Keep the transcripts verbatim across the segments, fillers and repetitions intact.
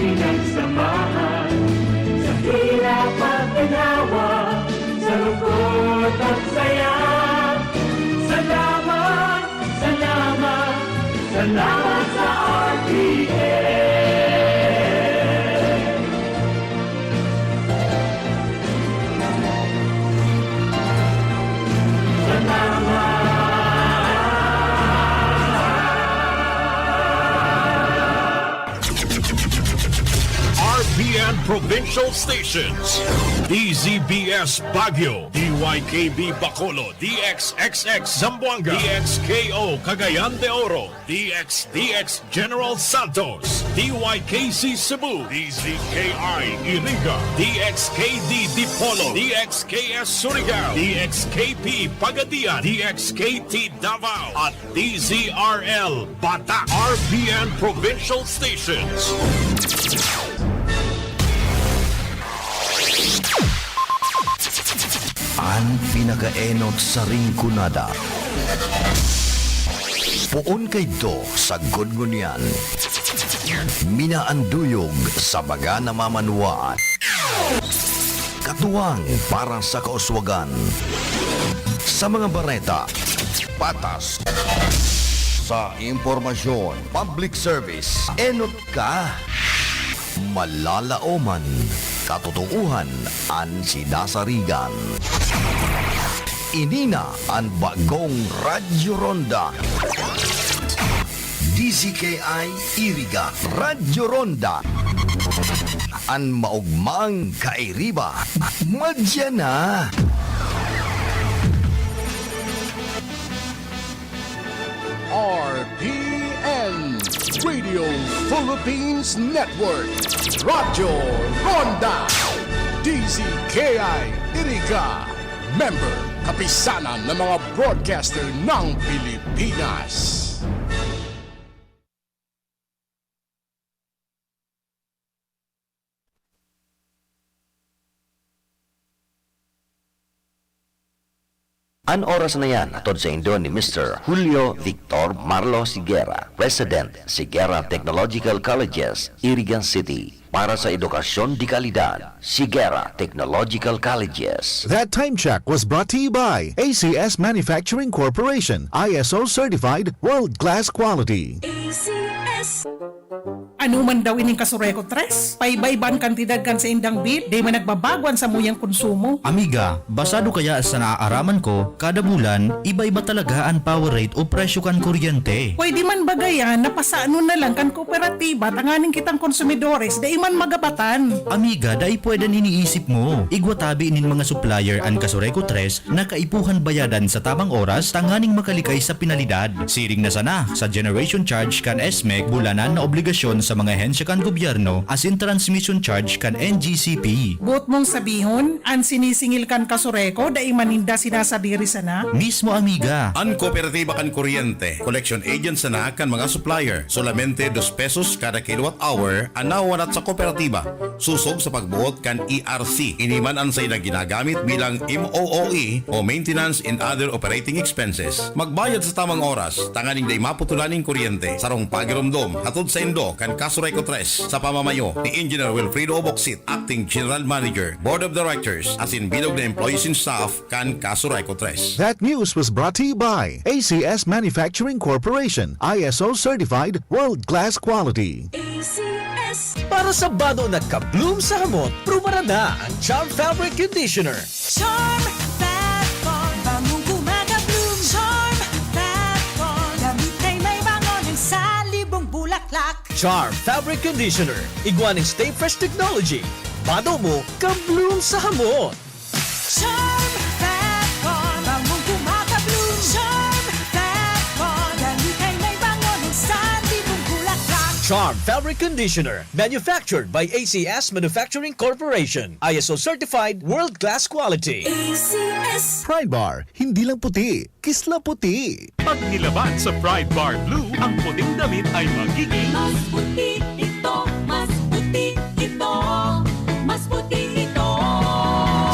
Pinagsamahan sa hirap at ginhawa, sa lungkot at saya. Salamat, salamat, salamat sa R P N. Salamat. R P N Provincial Stations, D Z B S Baguio, D Y K B Bacolod, D X X X Zamboanga, D X K O Cagayan de Oro, D X D X General Santos, D Y K C Cebu, D Z K I Iriga, D X K D Dipolog, D X K S Surigao, D X K P Pagadian, D X K T Davao, at D Z R L Bata, R P N Provincial Stations. An pinakaenot sa Rinconada. Poon kaidto sagkod ngunyan. Minaanduyog sa mga namamanwaan. Katuwang para sa kauswagan. Sa mga bareta, patas. Sa impormasyon, public service, enot ka. Malalaoman, katotoohan an sinasarigan. Ini na an bagong Radyo Ronda. D Z K I Iriga, Radyo Ronda. An maogmang kairiba, madya na. R P N, Radio Philippines Network, Radyo Ronda, D Z K I Iriga, member, Kapisanan ng mga Broadcaster ng Pilipinas. An oras na yan, hatod saindo ni Mister Julio Victor Marlo Siguera, President, Siguera Technological Colleges, Irigan City. Para sa edukasyon de kalidad, Siguera Technological Colleges. That time check was brought to you by A C S Manufacturing Corporation, I S O certified, world-class quality. A C S. Ano man daw ining Kasureco Tres? Paiba-iba an kantidad kan saindang bill, dai man nagbabago an samuyang konsumo. Amiga, basado kaya sa naaaraman ko, kada bulan, iba-iba talaga an power rate o presyo kan kuryente. Pwede man ba gayan na pasanon na lang kan kooperatiba tanganing kitang konsumidores dai man magapatan? Amiga, dai pwede an iniisip mo. Igwa tabi nin mga supplier an Kasureco Tres na kaipuhan bayadan sa tamang oras tanganing makalikay sa penalidad. Siring na sana sa generation charge kan S M E C, bulanan na obligasyon sa mga ahensya kan gobyerno asin transmission charge kan N G C P. Boot mong sabihon, an sinisingil kan Kasureco dai man ninda sinasadiri sana? Mismo, amiga. An kooperatiba kan kuryente, collection agent sana kan mga supplier. Solamente dos pesos kada kilowatt hour an nawawalat sa kooperatiba, sosog sa pagboot kan E R C. Ini man an saindang ginagamit bilang M O O E o maintenance and other operating expenses. Magbayad sa tamang oras, tanganing dai maputulan nin kuryente. Sarong pagiromdom hatod saindo kan Kasureco Tres sa pamamayo ni Engineer Wilfredo Oboksit, Acting General Manager, Board of Directors, asin bilog na employees and staff kan Kasureco Tres. That news was brought to you by A C S Manufacturing Corporation, I S O certified, world-class quality. A C S. Para sa bado na ka-bloom sa hamot, prubaran na ang Charm Fabric Conditioner. Charm Fat Bond, bangong kumaka-bloom. Charm Fat Bond, damit ay may bango ng salibong bulaklak. Charm Fabric Conditioner, igwa nin Stay Fresh Technology. Bado mo, ka-bloom sa hamot. Charm Fat Bond, bangong kumaka-bloom. Charm Fat Bond, damit ay may bango ng salibong bulaklak. Charm Fabric Conditioner, manufactured by A C S Manufacturing Corporation. I S O certified, world-class quality. A C S. Pride Bar, hindi lang puti, kislaputi. Pag nilaban sa Pride Bar Blue, ang puting damit ay magiging mas puti ito, mas puti ito, mas puti ito.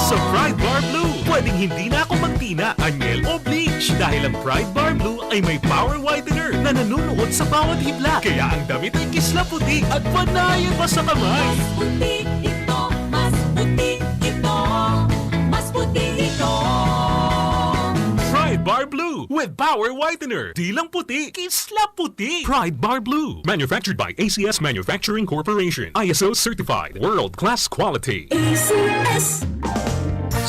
Sa Pride Bar Blue, pwedeng hindi na ako magtina, anyel o bling. Dahil ang Pride Bar Blue ay may power whitener na nanunuot sa bawat hibla. Kaya ang damit ay kisla puti at panayan pa sa kamay. Mas puti ito, mas puti ito, mas puti ito. Pride Bar Blue with power whitener. Di lang puti, kisla puti. Pride Bar Blue. Manufactured by A C S Manufacturing Corporation. I S O certified. World class quality. A C S.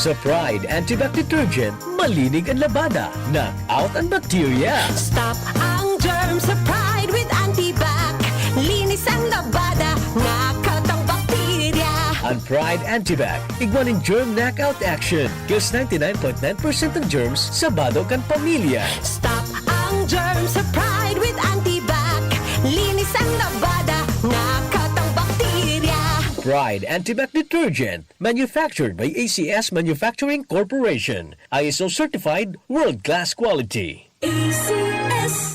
Sa Pride Antibac Detergent, malinig an labada, knock out an bakterya. Stop ang germ sa Pride with Antibac. Linis ang labada, knock out ang bakterya. An Pride Antibac, igwa nin germ knockout action. Kills ninety-nine point nine percent ng germs sa bado kan pamilya. Stop ang germ sa Pride with Antibac. Linis ang labada, knock out ang bakterya. Pride Antibac Detergent, manufactured by A C S Manufacturing Corporation. I S O certified, world-class quality. A C S.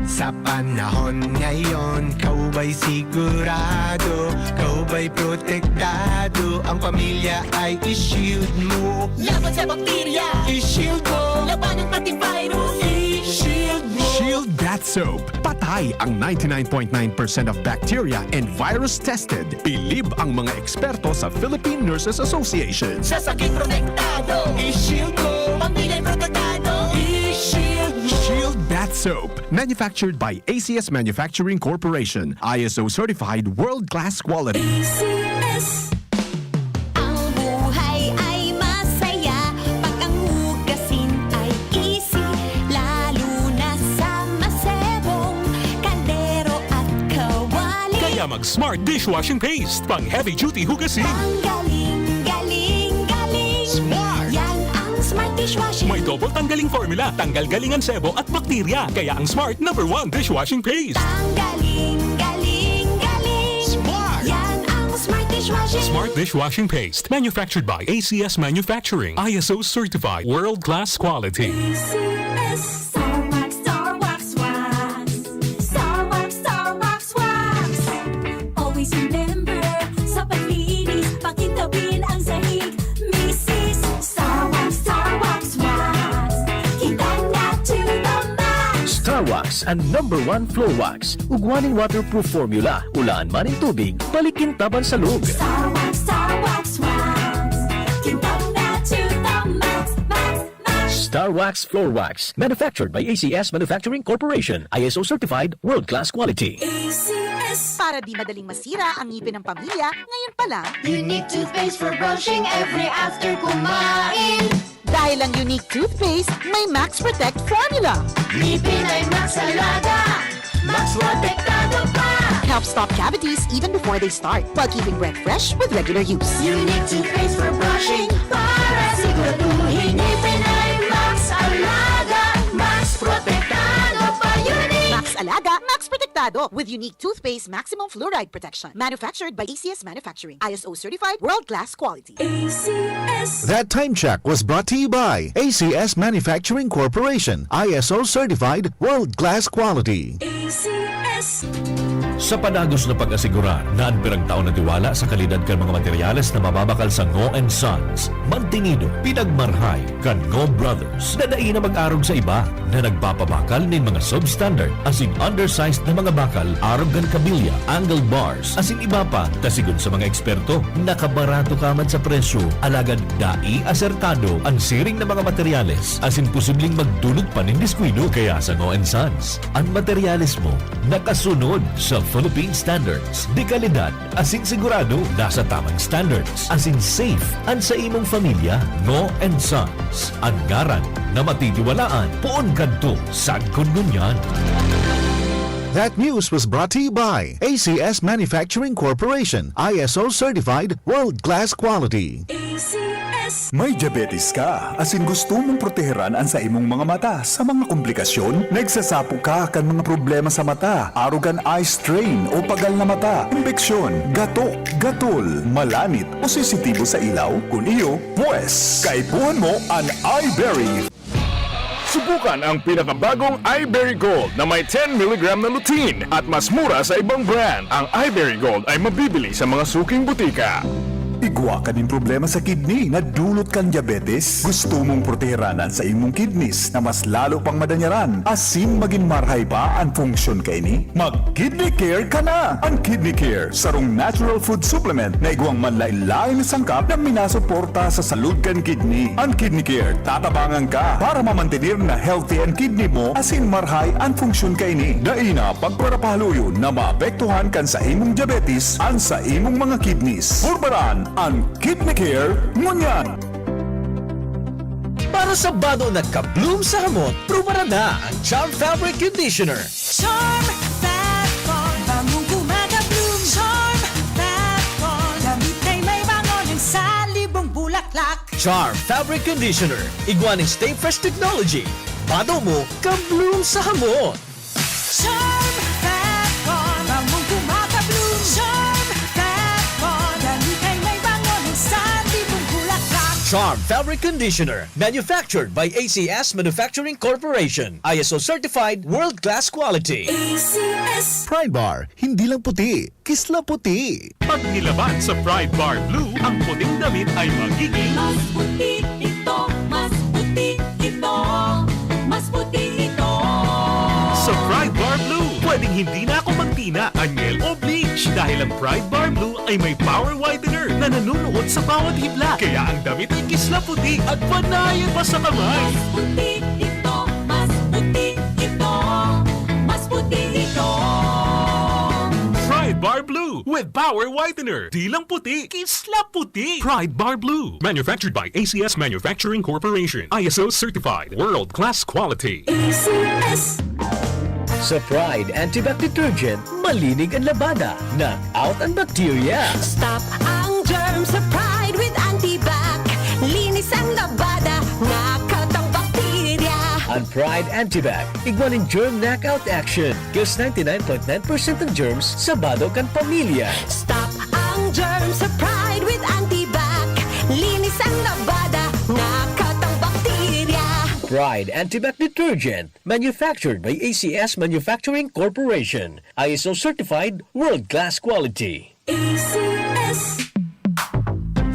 Sa panahon ngayon, ikaw ba'y sigurado? Ikaw ba'y protektado? Ang pamilya ay i-shield mo. Laban sa bakterya, i-shield mo. Labanan pati virus, i-shield mo. Shield Bath Soap. Patay ang ninety-nine point nine percent of bacteria and virus tested. Bilib ang mga eksperto sa Philippine Nurses Association. Sa sakit protektado, i-shield mo. Pamilya'y protektado, i-shield mo. Shield Bath Soap. Manufactured by A C S Manufacturing Corporation. I S O certified, world-class quality. A C S. Ang buhay ay masaya pag ang hugasin ay easy, lalo na sa masebong kaldero at kawali. Kaya mag Smart Dishwashing Paste, pang heavy duty hugasin. Ang galing, galing, galing. Smart! Yan ang Smart Dishwashing. May double tanggaling formula, tanggal galing ang sebo at bakterya. Kaya ang Smart number one dishwashing paste. Ang galing, galing, galing. Smart! Yan ang Smart Dishwashing. Smart Dishwashing Paste, manufactured by A C S Manufacturing, I S O certified, world-class quality. A C S. Star Wax, Star Wax, Wax. Star Wax, Star Wax, Wax. Always remember, sa paglinis, pakintabin ang sahig. Misis, Star Wax, Star Wax, Wax. Kintang na to the max. Star Wax, an number one floor wax. Ugwa nin waterproof formula. Ulaan man nin tubig, balik kintaban sa log. Star Wax, Star Wax, Wax. Kintang na to the max, max, max. Star Wax Floor Wax. Manufactured by A C S Manufacturing Corporation. I S O certified, world-class quality. A C S. Para di madaling masira ang ngipin ng pamilya, ngayon pa lang. Unique toothpaste for brushing every after kumain. Dahil ang Unique Toothpaste may Max Protect Formula. Ngipin ay Max Alaga, Max Protektado pa. Helps stop cavities even before they start, while keeping breath fresh with regular use. Unique toothpaste for brushing para siguraduhin ngipin ay Max Alaga, Max Protektado pa. Unique! Max Alaga, Max Protektado with Unique Toothpaste Maximum Fluoride Protection. Manufactured by A C S Manufacturing. I S O certified, world-class quality. A C S. That time check was brought to you by A C S Manufacturing Corporation, I S O certified, world-class quality. A C S. Sa padagos na pag-asigurar na an pirang taon na tiwala sa kalidad kan mga materyales na mababakal sa Ngo and Sons, mantinido, pinagmarhay kan Ngo Brothers na dai na mag-arog sa iba na nagpapabakal nin mga substandard asin undersized na mga bakal arog kan kabilya, angle bars, asin iba pa, ta sigon sa mga eksperto, nakabarato ka man sa presyo, alagad dai asertado an siring na mga materyales asin posibleng magdulot pa nin diskuido. Kaya sa Ngo and Sons, an materyales mo nakasunod sa Philippine Standards de Calidad asin sigurado nasa tamang standards asin safe an sa imong pamilya. Ngo and Sons, an ngaran na matitiwalaan poon kadto sagkod ngunyan. That news was brought to you by A C S Manufacturing Corporation, I S O certified, world-class quality. A C S. May diabetes ka, asin gusto mong proteheran an sa imong mga mata sa mga komplikasyon? Nagsasapo ka kan mga problema sa mata, arog kan eye strain o pagal na mata, impeksyon, gatok, gatol, malanit o sensitibo sa ilaw? Kun iyo, pwes, kaipuhan mo an Eyeberry. Subukan ang pinakabagong Eyeberry Gold na may ten milligram na lutein at mas mura sa ibang brand. Ang Eyeberry Gold ay mabibili sa mga suking butika. Igwa ka nin problema sa kidney na dulot kan diabetes? Gusto mong proteheran an saimong kidneys na mas lalo pang madanyaran asin magin marhay pa an funksyon kaini? Mag-Kidney Care ka na! An Kidney Care, sarong natural food supplement na igwang manlaen-laen na sangkap na minasuporta sa salud kan kidney. An Kidney Care, tatabangan ka para mamantener na healthy an kidney mo asin marhay an funksyon kaini. Dai na pagparapahaluyon na maapektuhan kan saimong diabetes an saimong mga kidneys. Purbaran an Kidney Care ngunyan! Para sa bado na ka-bloom sa hamot, prubaran na ang Charm Fabric Conditioner. Charm Fat Bond, bangong gumagabloom. Charm Fat Bond, damit ay may bango ng salibong bulaklak. Charm Fabric Conditioner, igwa nin Stay Fresh Technology. Bado mo, ka-bloom sa hamot. Charm Fat Bond, bangong gumagabloom. Charm Fat Bond, damit ay may bango ng salibong bulaklak. Charm Fabric Conditioner, manufactured by A C S Manufacturing Corporation. I S O certified, world-class quality. A C S. Pride Bar, hindi lang puti, kisla puti. Pag nilaban sa Pride Bar Blue, ang puting damit ay magiging Mas puti ito, mas puti ito, mas puti ito. Sa Pride Bar Blue, pwedeng hindi na ako magtina, anyel o bleach dahil ang Pride Bar Blue ay may power whitener na nanunuot sa bawat hibla. Kaya ang damit ay kisla puti at panayon pa sa kamay. Mas puti ito, mas puti ito, mas puti ito. Pride Bar Blue with power whitener. Di lang puti, kisla puti. Pride Bar Blue. Manufactured by A C S Manufacturing Corporation. I S O certified. World class quality. A C S. Sa Pride Antibac Detergent, malinig ang labada. Knock out ang bakterya. Stop ang germ sa Pride with Antibac. Linis ang labada, knock out ang bakterya. Ang Pride Antibac, igwa nin germ knockout action. Gives ninety-nine point nine percent ng germs sa bado kan pamilya. Stop ang germ sa Pride with Antibac. Linis ang labada, knock out ang bakterya. Pride Antibac Detergent, manufactured by A C S Manufacturing Corporation. I S O certified, world-class quality. A C S.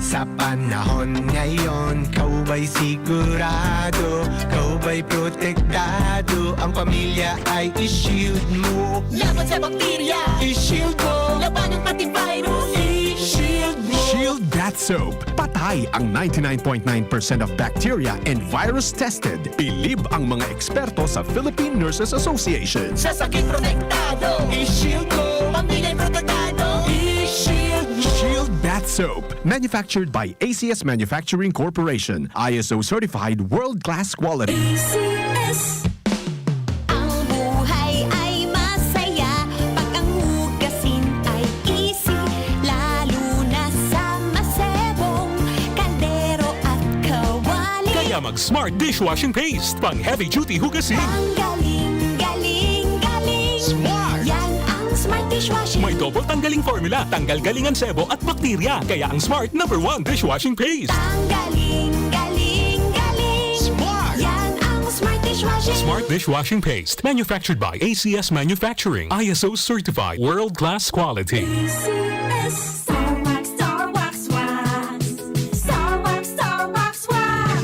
Sa panahon ngayon, ikaw ba'y sigurado, ikaw ba'y protektado, ang pamilya ay i-shield mo. Laban sa bakterya, i-shield mo. Labanan pati virus, i-shield mo. Shield Bath Soap. Patay ang ninety-nine point nine percent of bacteria and virus tested. Bilib ang mga eksperto sa Philippine Nurses Association. Sa sakit protektado, i-shield mo. Pamilya'y protektado, i-shield mo. Shield Bath Soap. Manufactured by A C S Manufacturing Corporation. I S O certified world-class quality. A C S. Ang buhay ay masaya pag ang hugasin ay easy, lalo na sa masebong kaldero at kawali. Kaya mag Smart Dishwashing Paste, pang heavy duty hugasin. Ang galing, galing, galing. Smart! Yan ang Smart Dishwashing. May double tanggaling formula, tanggal galing ang sebo at bakterya. Kaya ang Smart number one dishwashing paste. Ang galing, galing, galing. Smart! Yan ang Smart Dishwashing. Smart Dishwashing Paste. Manufactured by A C S Manufacturing. I S O certified. World class quality. A C S. Star Wax, Star Wax Wax. Star Wax, Star Wax Wax.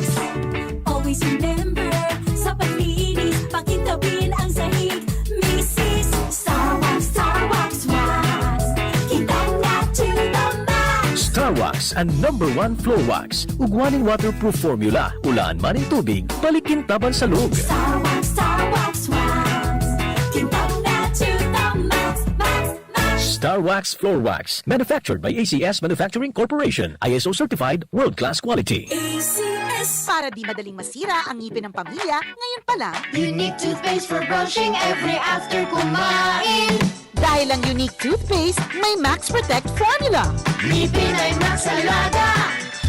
Always remember, sa paglinis, pakintabin ang sahig. Misis, Star Wax, Star Wax Wax. Kintab na to the max. Star Wax, ang number one floor wax. Ugwa nin waterproof formula. Ulaan man nin tubig, balik kintab an salog. Star Wax, Star Wax Wax. Kintab na to the max, max, max. Star Wax Floor Wax. Manufactured by A C S Manufacturing Corporation. I S O certified, world-class quality. A C S. Para di madaling masira ang ngipin ng pamilya, ngayon pa lang. Unique toothpaste for brushing every after kumain. Dahil ang Unique Toothpaste may Max Protect Formula. Ngipin ay Max Alaga,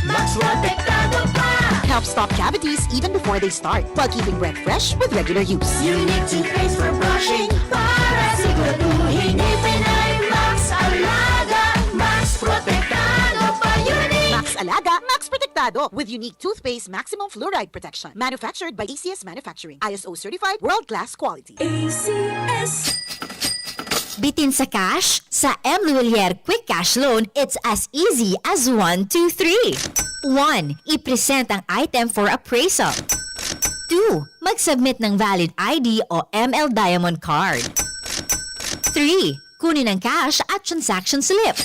Max Protektado pa. Help stop cavities even before they start, while keeping breath fresh with regular use. Unique Toothpaste for brushing, para siguraduhin ngipin ay Max Alaga, Max Protektado pa. Unique! Max Alaga, Max Protektado, with Unique Toothpaste Maximum Fluoride Protection. Manufactured by A C S Manufacturing. I S O certified, world-class quality. A C S. Bitin sa cash? Sa M Luwilier Quick Cash Loan, it's as easy as one, two, three. One, i-present ang item for appraisal. Two, mag-submit ng valid I D o M L Diamond Card. Three, kunin ang cash at transaction slip.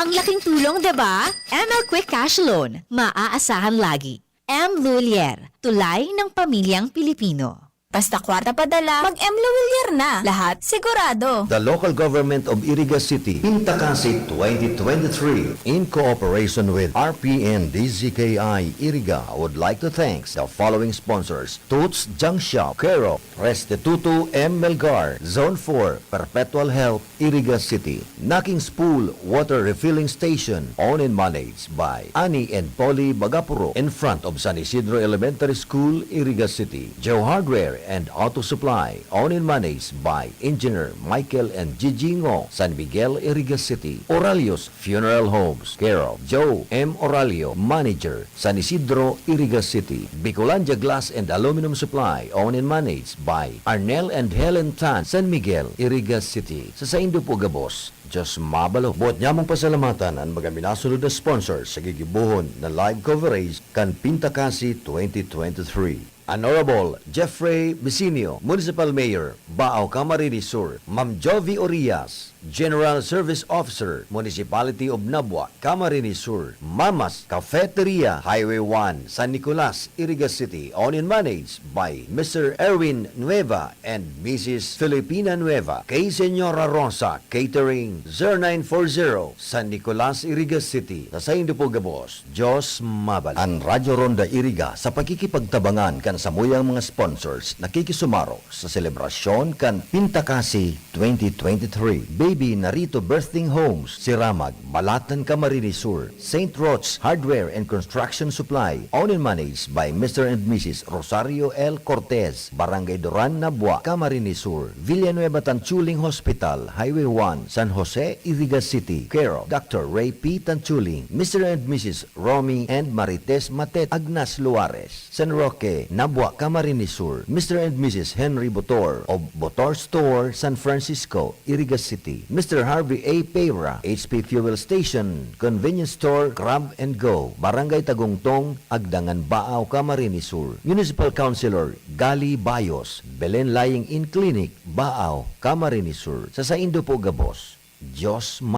Ang laking tulong, 'di ba? M L Quick Cash Loan, maaasahan lagi. M Luwilier, tulay ng pamilyang Pilipino. Basta kwarta padala, mag-M Luwilier na. Lahat sigurado. The local government of Iriga City, Pintakasi twenty twenty-three, in cooperation with R P N D Z K I Iriga, would like to thank the following sponsors: Toots Junk Shop, Kero, Restituto M Melgar, Zone four, Perpetual Health, Iriga City, Naking's Pool Water Refilling Station, owned and managed by Annie and Polly Bagapuro, in front of San Isidro Elementary School, Iriga City, Joe Hardware and Auto Supply, owned and managed by Engineer Michael and Gigi Ngo, San Miguel, Iriga City, Oralio's Funeral Homes, care of Joe M Oralio, Manager, San Isidro, Iriga City, Bicolandia Glass and Aluminum Supply, owned and managed by Arnel and Helen Tan, San Miguel, Iriga City. Sa saindo po gabos, Diyos mabalog. Buot nyamong pasalamatan an mga minasunod na sponsor sa gigibohon na live coverage kan Pintakasi twenty twenty-three. Honorable Jeffrey Bisinio, Municipal Mayor, Baao, Camarines Sur, Ma'am Jovi Orias, General Service Officer, Municipality of Nabua, Camarines Sur, Mamas Cafeteria, Highway one, San Nicolas, Iriga City, owned and managed by Mister Erwin Nueva and Missus Filipina Nueva, kay Señora Rosa Catering, zero nine four zero, San Nicolas, Iriga City. Sa saindo po gabos, Diyos mabalog. An Radyo Ronda Iriga sa pakikipagtabangan kan samuyang mga sponsors nakikisumaro sa selebrasyon kan Pintakasi twenty twenty-three. Baby Narito Birthing Homes, Siramag, Balatan, Camarines Sur, Saint Roch's Hardware and Construction Supply, owned and managed by Mister and Missus Rosario L Cortez, Barangay Duran, Nabua, Camarines Sur, Villanueva Tanchuling Hospital, Highway one, San Jose, Iriga City, care of Doctor Ray P Tanchuling, Mister and Missus Romy and Marites Matet, Agnas Luares, San Roque, Nabua, Camarines Sur, Mister and Missus Henry Botor of Botor Store, San Francisco, Iriga City, Mister Harvey A Peyra, H P Fuel Station, Convenience Store, Grab and Go, Barangay Tagungtong, Agdangan, Baao, Camarines Sur, Municipal Councilor Gali Bayos, Belen Lying-in Clinic, Baao, Camarines Sur. Sa saindo po gabos, Diyos